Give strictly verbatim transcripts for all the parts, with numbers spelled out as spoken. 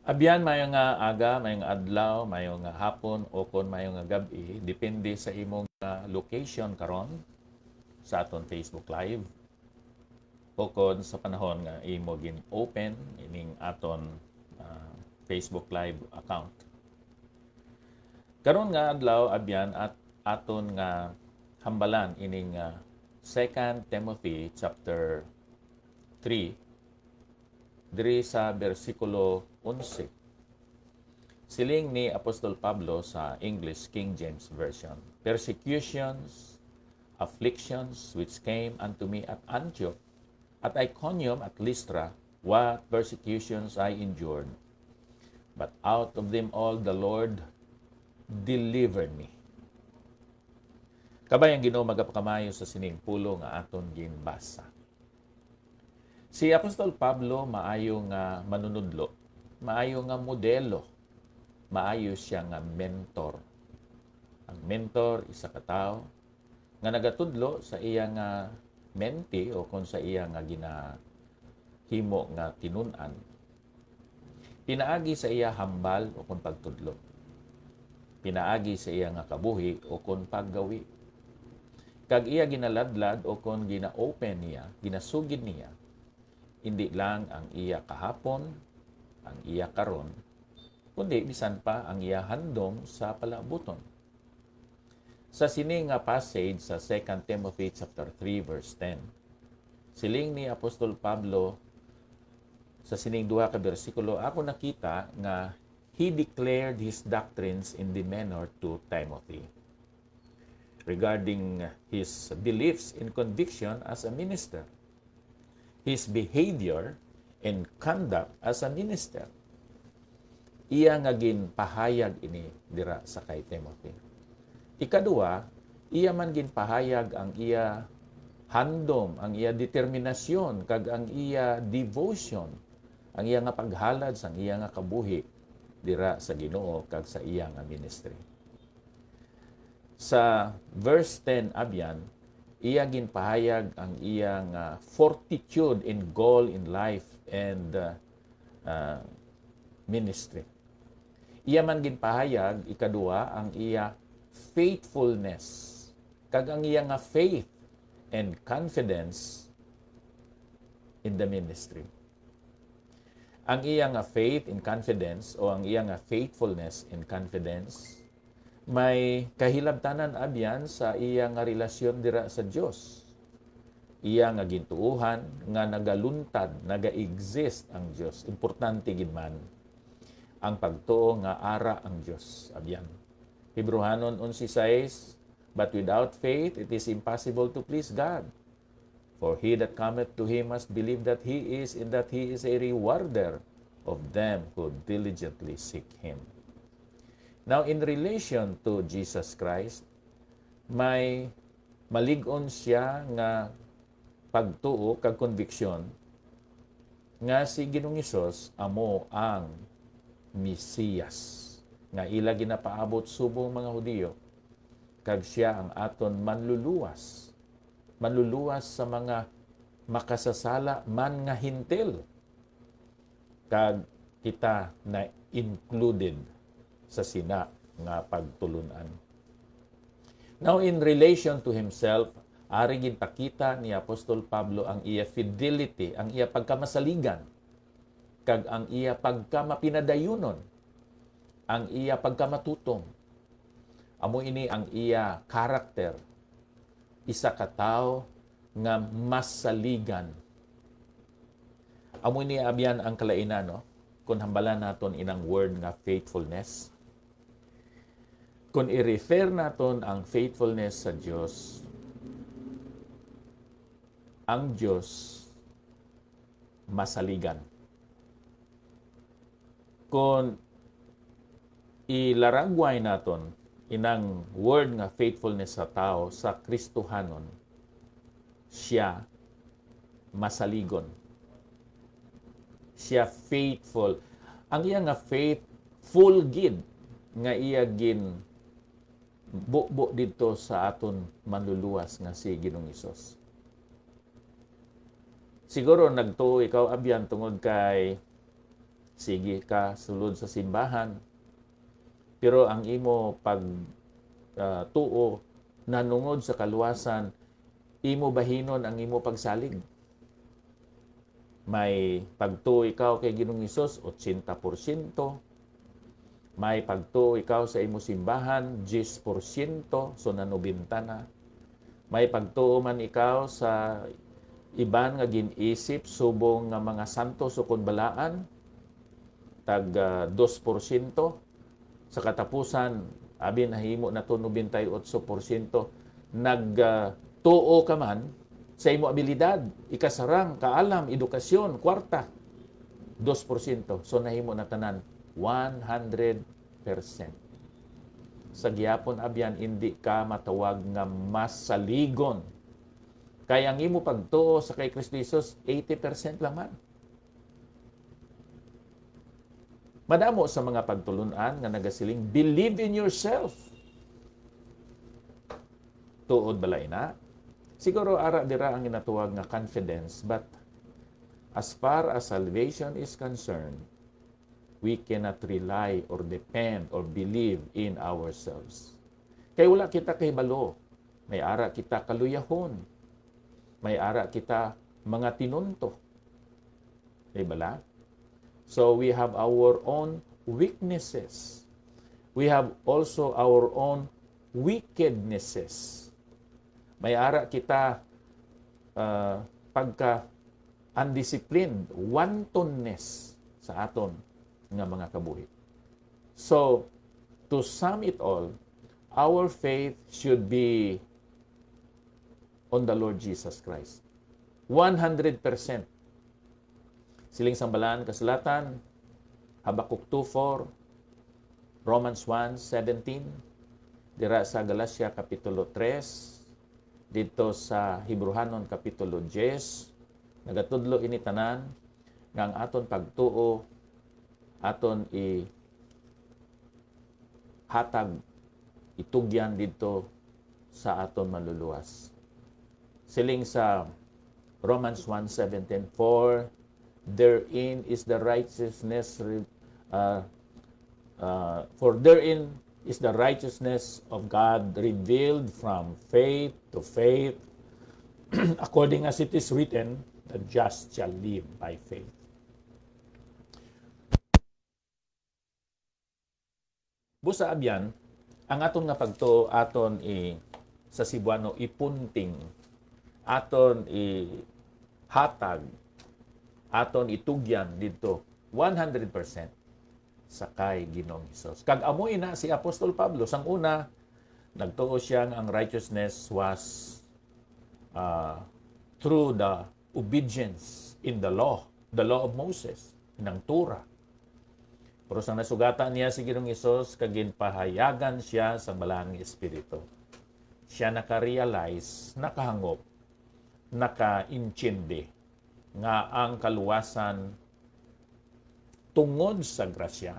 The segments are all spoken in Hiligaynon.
Abyan, mayo nga aga, mayo nga adlaw, mayo nga hapon, o kon mayo nga gab-i, depende sa imo nga location karon sa aton Facebook Live, o kon sa panahon nga imo gin-open ining aton, ah, Facebook Live account. Karon nga adlaw, abyan, at aton nga hambalan ining, ah, Second Timothy chapter three, diri sa bersikulo onse. Siling ni Apostol Pablo sa English King James Version, "Persecutions, afflictions which came unto me at Antioch, at Iconium, at Lystra, what persecutions I endured. But out of them all the Lord delivered me." Kabay ang Ginoo magapakamayo sa sining pulong nga aton ginbasa. Si Apostol Pablo maayo nga manunudlo, maayo nga modelo, maayo sia nga mentor. Ang mentor, isa ka tawo nga nagatudlo sa iya nga mentee o kon sa iya nga ginahimo nga tinun-an, pinaagi sa iya hambal o kon pagtudlo, pinaagi sa iya nga kabuhi o kon paggawi. Kag iya ginaladlad o kon gina-open niya, ginasugid niya, indi lang ang iya kahapon, ang iya karon, kundi bisan pa ang iya handom sa palaabuton. Sa sini nga passage sa Second Timothy chapter three, verse ten, siling ni Apostol Pablo sa sining duha ka bersikulo, ako nakita nga he declared his doctrines in demeanor to Timothy regarding his beliefs and conviction as a minister, his behavior and conduct as a minister. Iya nga ginpahayag ini dira sa kay Timothy. Ikadua, iya man ginpahayag ang iya handom, ang iya determinasyon, kag ang iya devotion, ang iya nga paghalad sang iya nga kabuhi dira sa Ginoo kag sa iya nga ministry. Sa verse ten, abyan, iya ginpahayag ang iya nga fortitude and goal in life and, uh, uh, ministry. Iya man ginpahayag, ikadua, ang iya faithfulness kag ang iya nga faith and confidence in the ministry. Ang iya nga faith and confidence, o ang iya nga faithfulness and confidence, may kahilabtanan abyan sa iya nga relasyon dira sa Dios. Iya nga gintuohan nga nagaluntad, naga-exist ang Dios. Importante gid man ang pagtuo nga ara ang Dios. Abyan. Hebrehanon onse sais, "But without faith it is impossible to please God. For he that cometh to him must believe that he is, and that he is a rewarder of them who diligently seek him." Now, in relation to Jesus Christ, may malig-on siya nga pagtuo kag konbiksyon nga si Ginoong Hesus amo ang Mesiyas nga ila ginapaabot subong mga Hudiyo, kag siya ang aton manluluwas, manluluwas sa mga makasasala man nga Hentil, kag kita na included sa sina nga pagtulon-an. Now, in relation to himself, ari ginpakita ni Apostol Pablo ang iya fidelity, ang iya pagkamasaligan, kag ang iya pagkamapinadayunon, ang iya pagkamatutom. Amo ini ang iya character, isa ka tawo nga masaligan. Amo ini abyan ang kalainan, no? Kung hambalan naton inang word nga faithfulness, kung i-refer naton ang faithfulness sa Dios, ang Dios masaligan. Kung ilaragway naton inang word nga faithfulness sa tawo, sa Kristohanon, siya masaligon. Siya faithful. Ang iya nga faith, full gid nga iya gin bubo didto sa aton manluluwas nga si Ginoong Hesus. Siguro nagtuo ikaw, abyan, tungod kay Sige ka sulod sa simbahan, pero ang imo pag, ah, tuo nanungod sa kaluwasan, imo bahinon ang imo pagsalig. May pagtuo ikaw kay Ginoong Hesus, ochenta porsyento. May pagtuo ikaw sa imo simbahan, diyes porsyento, so nanobenta na. May pagtuo man ikaw sa iban nga gin-isip subong nga mga santos ukon balaan, tag, ah, dos porsyento. Sa katapusan, abi, nahimo na to nobenta y otso porsyento. Nag, ah, tuo ka man sa imo abilidad, ikasarang, kaalam, edukasyon, kwarta, dos porsyento. So, nahimo na tanan, one hundred percent. Sa gihapon, abyan, indi ka matawag nga masaligon. Kay ang imo pagtuo sa kay Kristo Jesus, eighty percent lang man. Madamo sa mga pagtulon-an nga nagasiling, "Believe in yourself." Tuod bala ina? Siguro ara dira ang ginatuwag nga confidence, but as far as salvation is concerned, we cannot rely or depend or believe in ourselves. Kay wala kita kahibalo. May ara kita kaluyahon. May ara kita mga tinunto. Di bala? So we have our own weaknesses. We have also our own wickednesses. May ara kita, ah, pagka undisciplined, wantonness sa aton nga mga kabuhi. So, to sum it all, our faith should be on the Lord Jesus Christ. One hundred percent. Siling sang Balaan Kasulatan, Habacuc two four, Romans one seventeen, dira sa Galacia Kapitulo tres, didto sa Hebreohanon Kapitulo diyes, nagatudlo ini tanan nga ang aton pagtuo aton i hatag, itugyan didto sa aton Manluluwas. Siling sa Romans one seventeen, "For therein is the righteousness re-, uh, uh, for therein is the righteousness of God revealed from faith to faith, according as it is written, the just shall live by faith." Busa, abyan, ang aton nga pagtuo, aton i-, sa Cebuano, ipunting, aton ihatag, aton itugyan didto, one hundred percent sa kay Ginoong Hesus. Kag amo ina si Apostol Pablo, sang una, nagtuo siya nga ang righteousness was, ah, through the obedience in the law, the law of Moses, inang Torah. Pero sang nasugatan niya si Ginoong Hesus kag ginpahayagan siya sang Balaan nga Espiritu, siya naka-realize, nakahangop, nakaintindi nga ang kaluwasan tungod sa grasya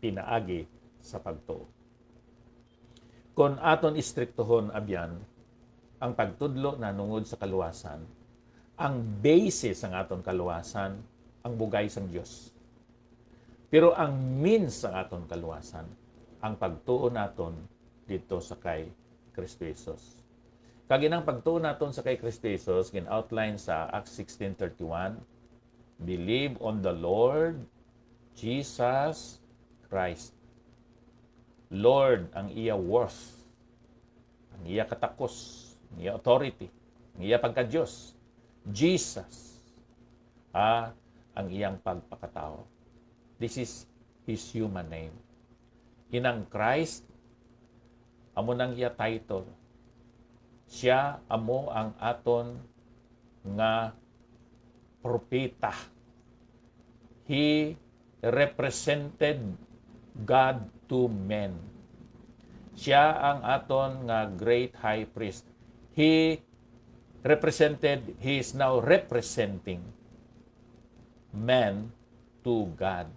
pinaagi sa pagtuo. Kon aton istriktohon, abyan, ang pagtudlo nanungod sa kaluwasan, ang basis sang aton kaluwasan, ang bugay sang Dios. Pero ang means sang aton kaluwasan, ang pagtuo naton didto sa kay Kristo Jesus. Kag inang pagtuo naton sa kay Kristo Jesus, gin-outline sa Acts sixteen thirty-one, "Believe on the Lord Jesus Christ." Lord ang iya worth, ang iya katakos, ang iya authority, ang iya pagka-Dios. Jesus, ah, ang iyang pagpakatawo. This is his human name. Inang Christ, amo nang iya title. Siya amo ang aton nga propeta. He represented God to men. Siya ang aton nga great high priest. He represented, he is now representing man to God.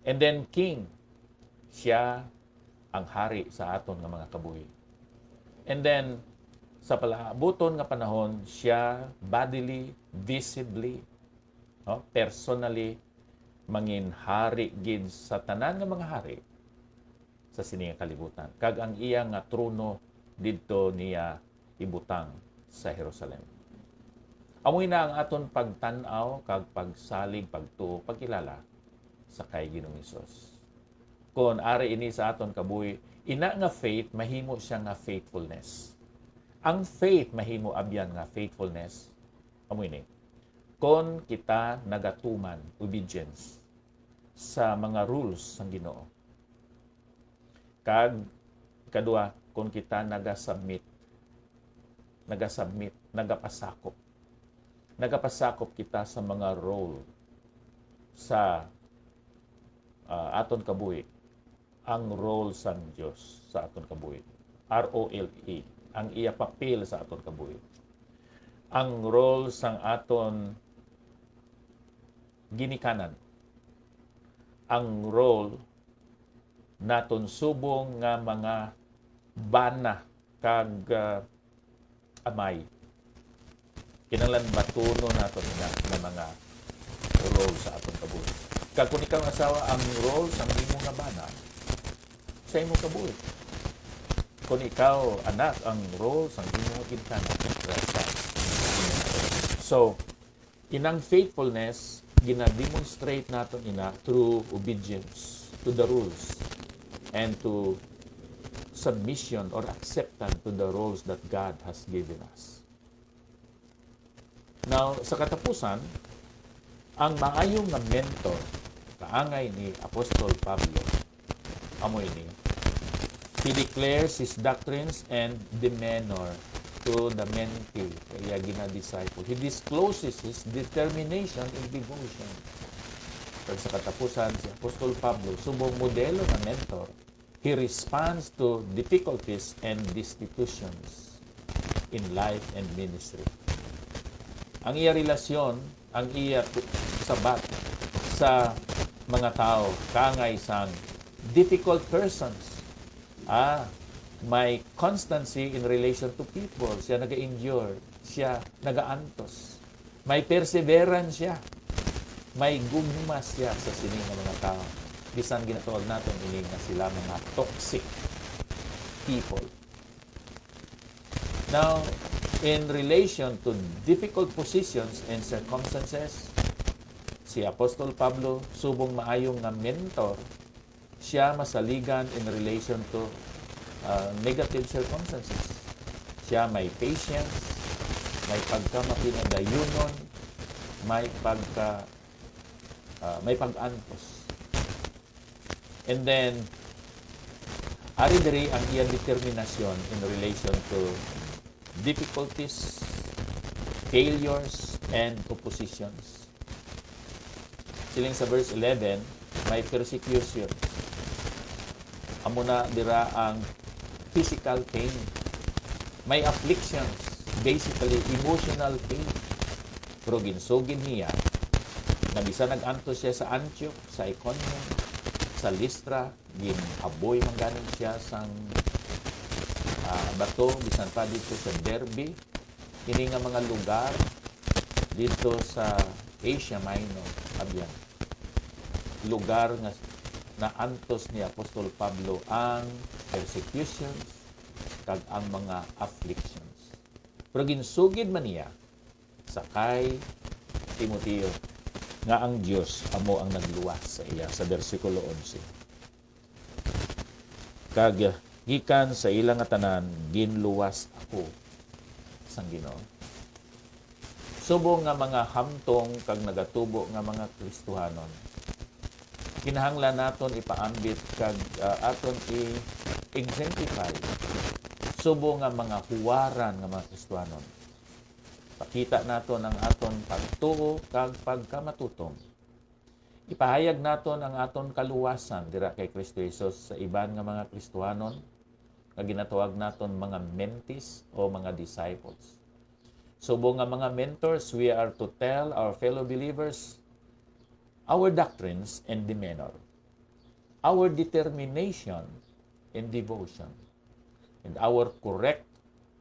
And then king, siya ang hari sa aton nga mga kabuhi. And then, sa palaabuton nga panahon, siya bodily, visibly, no? Personally, mangin hari gid sa tanan nga mga hari sa sini nga kalibutan, kag ang iya nga trono didto niya ibutang sa Jerusalem. Amo na ang aton pagtan-aw kag pagsalig, pagtuo, pagkilala sa kay Ginoong Hesus. Kon ari ini sa aton kabuhi, ina nga faith mahimo siya nga faithfulness. Ang faith mahimo abyan nga faithfulness, amo ini. Kon kita nagatuman, obedience, sa mga rules sang Ginoo. Kag kadua, kon kita nagasubmit, nagasubmit, nagapasakop. Nagapasakop kita sa mga role sa, ah, aton kabuhi. Ang role sang Dios sa aton kabuhi. R O L E, ang iya papel sa aton kabuhi. Ang role sang aton ginikanan. Ang role naton subong nga mga bana kag, ah, amay. Kinahanglan batunon naton ina nga mga role sa aton kabuhi. Kag kung ikaw asawa, ang role sang imo nga bana sa imo kabuhi. Kung ikaw anak, ang role sang imo nga ginikanan sa imo kabuhi. So, inang faithfulness gina-demonstrate naton ina through obedience to the rules and to submission or acceptance to the roles that God has given us. Now, sa katapusan, ang maayo nga mentor kaangay ni Apostol Pablo amo ini. He declares his doctrines and demeanor to the mentee, kaya gina-disciple. He discloses his determination in devotion. Kag sa katapusan, si Apostol Pablo, subong modelo nga mentor, he responds to difficulties and destitutions in life and ministry. Ang iya relasyon, ang iya tu-, sabat sa mga tawo, kaangay sang difficult persons. Ah, may constancy in relation to people. Siya naga-endure. Siya nagaantos. May perseverance siya. May gugma siya sa sini nga mga tawo. Bisan ginatawag naton ini nga sila mga toxic people. Now, in relation to difficult positions and circumstances, si Apostol Pablo, subong maayo nga mentor, siya masaligan in relation to, uh, negative circumstances. Siya may patience, may pagkamapinadayunon, may pagka, uh, may pag-antos. And then, ari diri ang iya determinasyon in relation to difficulties, failures, and oppositions. Siling sa verse eleven, may persecution. Amo na dira ang physical pain. May afflictions, basically emotional pain. Pero ginsugid niya nga bisan nag-antos siya sa Antioch, sa Iconium, sa Listra, gin-aboy man gani siya sang, ah, bato, bisan pa dito sa Derbe, ini nga mga lugar dito sa Asia Minor, abyan. Lugar nga naantos ni Apostol Pablo ang persecutions kag ang mga afflictions. Pero ginsugid man niya sa kay Timoteo nga ang Dios amo ang nagluwas sa iya, sa bersikulo onse. Kag gikan sa ila nga tanan, ginluwas ako sang Ginoo. Subong nga mga hamtong kag nagatubo nga mga Kristohanon, kinahanglan naton ipaambit kag, ah, aton i-exemplify subong nga mga huwaran nga mga Kristohanon. Pakita naton ang aton pagtuo kag pagkamatutom. Ipahayag naton ang aton kaluwasan dira kay Kristo Jesus sa iban nga mga Kristohanon nga ginatawag naton mga mentees o mga disciples. Subong nga mga mentors, we are to tell our fellow believers our doctrines and demeanor, our determination and devotion, and our correct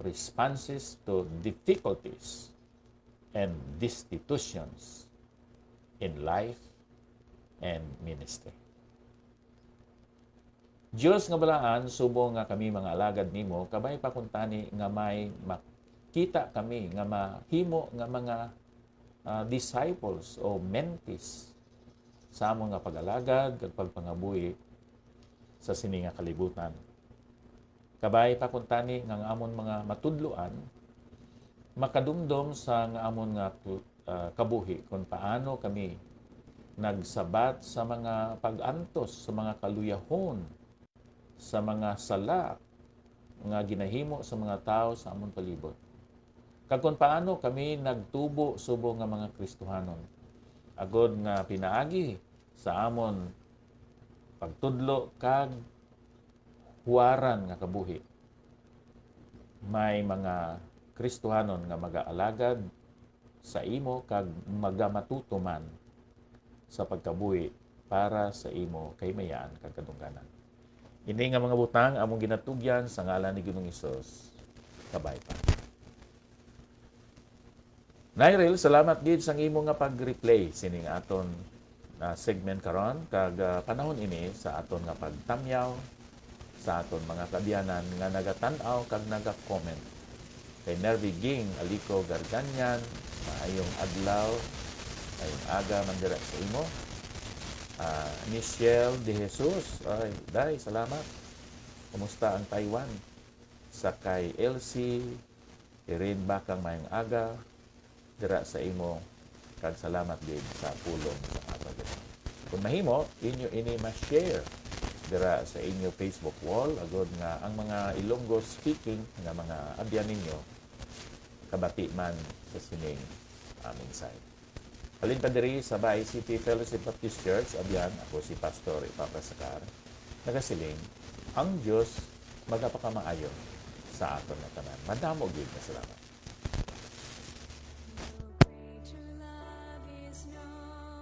responses to difficulties and destitutions. in life and ministry. Dios nga balaan, subong nga kami mga alagad nimo, kabay pa kuntani nga may makita kami nga mahimo nga mga, ah, disciples o mentees sa amon nga pag-alagad kag pagpangabuhi sa sini nga kalibutan. Kabay pa kuntani nga ang amon mga matudloan makadumdom sa nga amon nga, ah, kabuhi, kon paano kami nagsabat sa mga pag-antos, sa mga kaluyahon, sa mga sala nga ginahimo sa mga tawo sa amon palibot, kag kon paano kami nagtubo subong nga mga Kristohanon, agod nga pinaagi sa amon pagtudlo kag huwaran nga kabuhi, may mga Kristohanon nga magaalagad sa imo kag magamatuto man sa pagkabuhi para sa imo kahimayaan kag kadungganan. Ini nga mga butang among ginatugyan sa ngalan ni Ginoong Hesus. Kabay pa. Nyril, salamat gid sang imo nga pag-replay sining aton, ah, segment karon, kag, ah, panahon ini sa aton nga pagtamyaw sa aton mga kaabyanan nga nagatan-aw kag naga-comment. Kay Nervy Ging Alico Garganian, maayong adlaw, maayong aga man dira sa imo. Ah, Michelle De Jesus, ay, day, salamat. Kumusta ang Taiwan? Sa kay Elsie Irene Bacang, maayong aga dira sa imo, kag salamat gid sa pulong sa aga gid. Kung mahimo, inyo ini ma-share dira sa inyo Facebook wall, agod nga ang mga Ilonggo speaking nga mga abyan ninyo kabati man sa sining aming site. Halin pa diri sa Bay City Fellowship Baptist Church, abyan, ako si Pastor Epafras Sacar, nagasiling, ang Dios magapakamaayo sa aton nga tanan. Madamo gid nga salamat.